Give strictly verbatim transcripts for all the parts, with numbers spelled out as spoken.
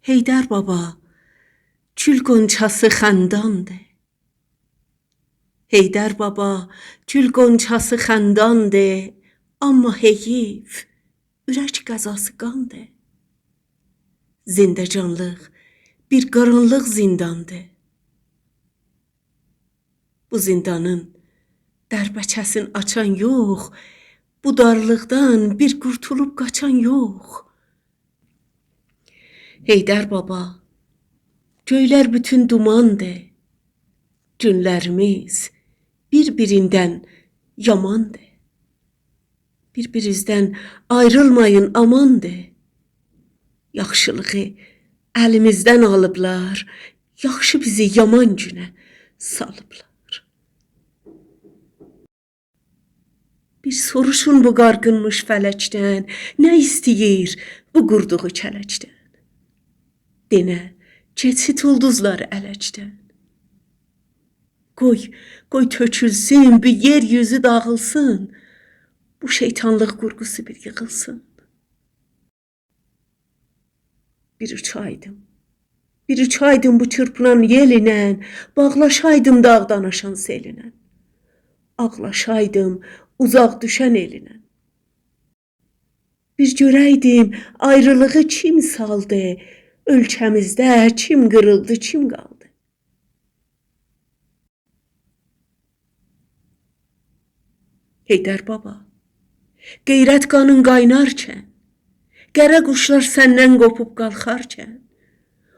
حیدر بابا، گول غنچه‌سی خنداندیر. حیدر بابا، گول غنچه‌سی خنداندیر، آمما حئییف، اورک غذاسی قاندیر. زندگانلیق بیر قارانلیق زینداندیر. بو زیندانین دربچه‌سین آچان یوخ، بو دارلیقدان بیر قورتولوب قاچان یوخ. حیدر بابا، گؤیلر بوتون دوماندیر، گونلریمیز بیر-بیریندن یاماندیر. بیر-بیریزدن آیریلمایین، آماندیر. یاخشیلیغی الیمیزدن آلیبلار، یاخشی بیزی یامان گونه سالیبلار. بیر سوروشون بو قارغینمیش فلکدن، نه ایسته‌ییر بو قوردوغو کلکدن؟ دئنه، کئچیرت اولدوزلاری الکدن. قوی، قوی تؤکولسون، بو یئر یوزو داغیلسین، بو شیطانلیق قورغوسو بیر ییغیلسین. بیر اوچایدیم، بیر اوچایدیم بو چیرپینان یئل ایله، باغلاشایدیم داغدان آشان سئل ایله، آغلاشایدیم اوزاق دوشن ائل ایله. بیر گؤره‌یدیم آیریلیغی کیم سالدی، اؤلکه‌میزده کیم قیریلدی، کیم قالدی. حیدر بابا، غیرت قانین قاینارکن، قره قوشلار سندن قوپوب قالخارکن،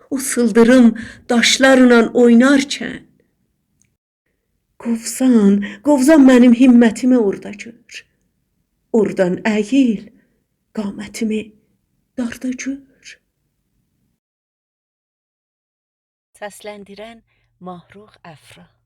او سیلدیریم داشلارلا اوینارکن، قووسان، قووسان منیم همتیمی اورادا گؤر. اورادان اییل، قامتیمی داردا گؤر. سسلندیرن ماهرخ افرا.